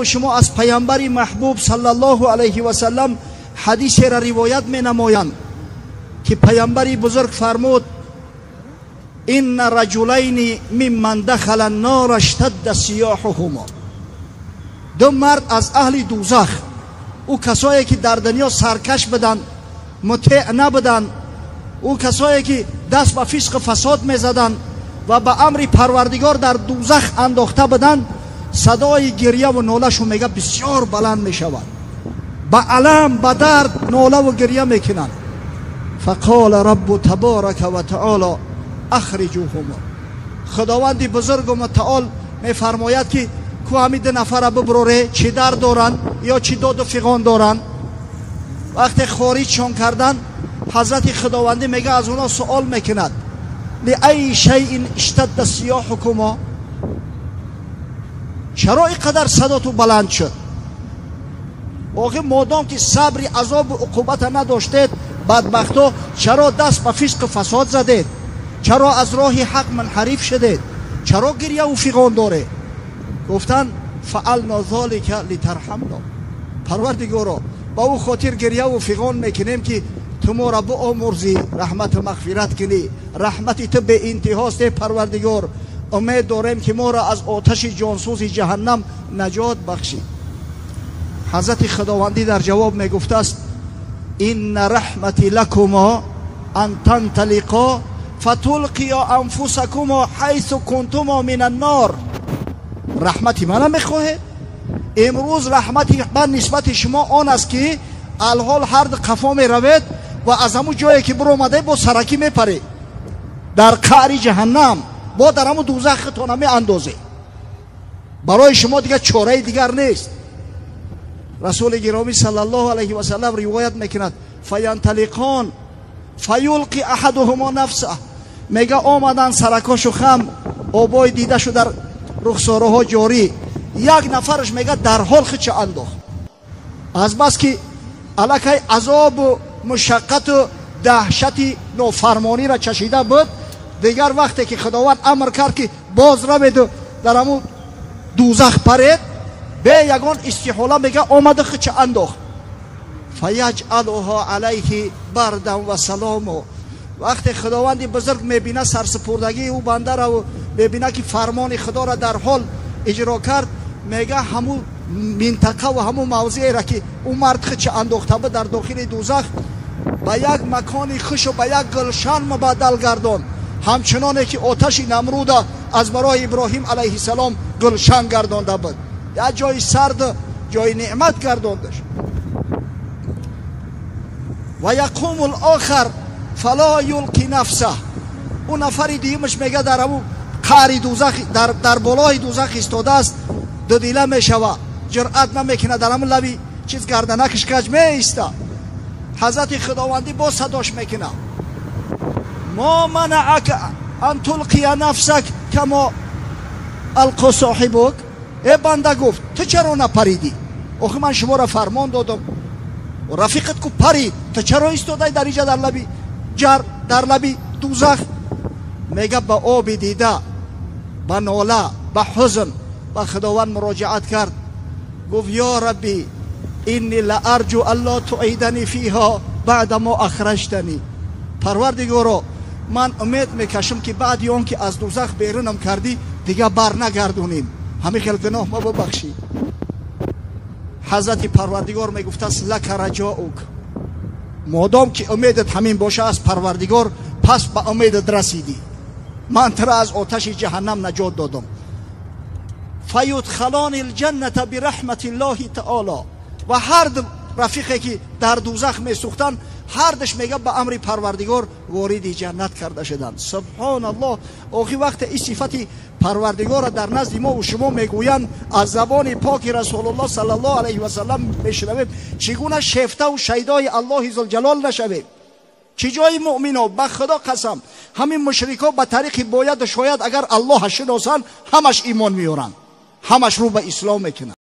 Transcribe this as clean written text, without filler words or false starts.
мо шумо аз паямбари маҳбуб саллаллоҳу алайҳи васаллам ҳадисеро ривоят менамоянд ки паямбари бузург фармуд: инна раҷулайни мимман дахала ннора иштадда сиёҳуҳумо. Ду мард аз аҳли дӯзах, ӯ касое ки дар дунё саркаш буданд, мутеъ набуданд, ӯ касое ки даст ба фисқу фасод мезаданд ва ба амри парвардигор дар дӯзах андохта буданд, садои гирьяву нолашу мега бисёр баланд мешавад, ба алам, ба дард нолаву гирья мекунанд. Фақола раббу таборака ва таоло ахриҷуҳумо. Худованди бузургу мутаол мефармояд ки ку ҳамин ду нафара бибуроре, чӣ дард доранд ё чӣ доду фиғон доранд. Вақте хориҷшон карданд, ҳазрати худовандӣ мега аз онҳо суол мекунад: лиайи шайин иштадда сиёҳукумо, чаро ин қадар садоту баланд шуд? Охир модом ки сабри азобу уқубата надоштед, бадбахто, чаро даст ба фисқу фасод задед? Чаро аз роҳи ҳақ мунҳариф шудед? Чаро гирьяву фиғон доред? Гуфтанд: фаално золика литарҳамно. Парвардигоро, ба ӯ хотир гирьяву фиғон мекунем ки ту моро биомӯрзӣ, раҳмату мағфират кунӣ. Раҳмати ту беинтиҳост, э парвардигор, умед дорем ки моро аз оташи ҷонсӯзи ҷаҳаннам наҷот бахшӣ. Ҳазрати худовандӣ дар ҷавоб мегуфтааст: инна раҳмати лакумо ан танталиқо фатулқиё анфусакумо ҳайсу кунтумо мин аннор. Раҳмати мана мехоҳед? Имрӯз раҳмати ман нисбати шумо он аст ки алҳол ҳар ду қафо меравед ва аз ҳамун ҷое ки биромадаед бо саракӣ мепаред дар қаъри ҷаҳаннам, бо дар ҳамун дӯзахатона меандозед. Барои шумо дигар чораи дигар нест. Расули гиромӣ саллаллоҳу алайҳи васаллам ривоят мекунад: фаянталиқон фаюлқи аҳадуҳумо нафсаҳ. Мега омаданд саракошу хам, обои дидашу дар рухсораҳо ҷорӣ. Як нафараш мега дар ҳол хича андохт, азбаски аллакай азобу мушаққату даҳшати нофармониро чашида буд. Дигар вақте ки худованд амр кард ки боз раведу дар ҳамун дӯзах паред, бе ягон истиҳола мега омада хича андохт. Фаяҷъалуҳо алайҳи бардан ва саломо. Вақте худованди бузург мебина сарсупурдагии ӯ бандараву мебина ки фармони худоро дар ҳол иҷро кард, мега ҳамун минтақа ва ҳамун мавзееро ки ӯ мард хича андохта буд дар дохили дӯзах ба як макони хушу ба як гулшан мубаддал гардон, ҳамчуноне ки оташи намруда аз барои Иброҳим алайҳиссалом гулшан гардонда буд, як ҷои сард, ҷои неъмат гардондаш. Ва яқуму лохар фало юлқи нафсаҳ. Ӯ нафари дуюмаш мега дар ҳамун қаъри дӯзах, дар болои дӯзах истодааст, дудила мешава, ҷуръат намекунад, дар ҳамун лаби чиз гарданакаш каҷ меиста. Ҳазрати худовандӣ боз садош мекунад: мо манаъака ан тулқия нафсак камо алқо соҳибук. Э банда, гуфт, ту чаро напаридӣ? Охи ман шуморо фармон додам, рафиқат ку парид, ту чаро истодай дар иҷа дар лаби ҷар, дар лаби дӯзах? Мега ба оби дида, ба нола, ба ҳузн ба худованд муроҷиат кард, гуфт: ё рабби инни ла арҷу алло туидани фиҳо баъда мо ахраҷтани. Парвардигоро, ман умед мекашам ки баъди он ки аз дӯзах берунам кардӣ дигар бар нагардонем, ҳамин хел гуноҳ ма бубахшӣ. Ҳазрати парвардигор мегуфтааст: лака раҷоук. Модом ки умедат ҳамин боша аз парвардигор, пас ба умедат расидӣ, ман тура аз оташи ҷаҳаннам наҷот додам. Фаюдхалони лҷанната бираҳмати ллоҳи таоло. Ва ҳар ду рафиқе ки дар дӯзах месӯхтанд, ҳардаш мега ба амри парвардигор вориди ҷаннат карда шуданд. Субҳоналлоҳ. Охи вақте ин сифати парвардигорро дар назди мо шумо мегӯянд, аз забони поки расулуллоҳ саллаллоҳу алайҳи васаллам мешунавем, чӣ гуна шефтаву шайдои аллоҳи зулҷалол нашавем? Чӣ ҷои муъмино? Ба худо қасам, ҳамин мушрико ба тариқи бояду шояд агар аллоҳа шиносанд, ҳамаш имон меоранд, ҳамаш рӯ ба ислом мекунанд.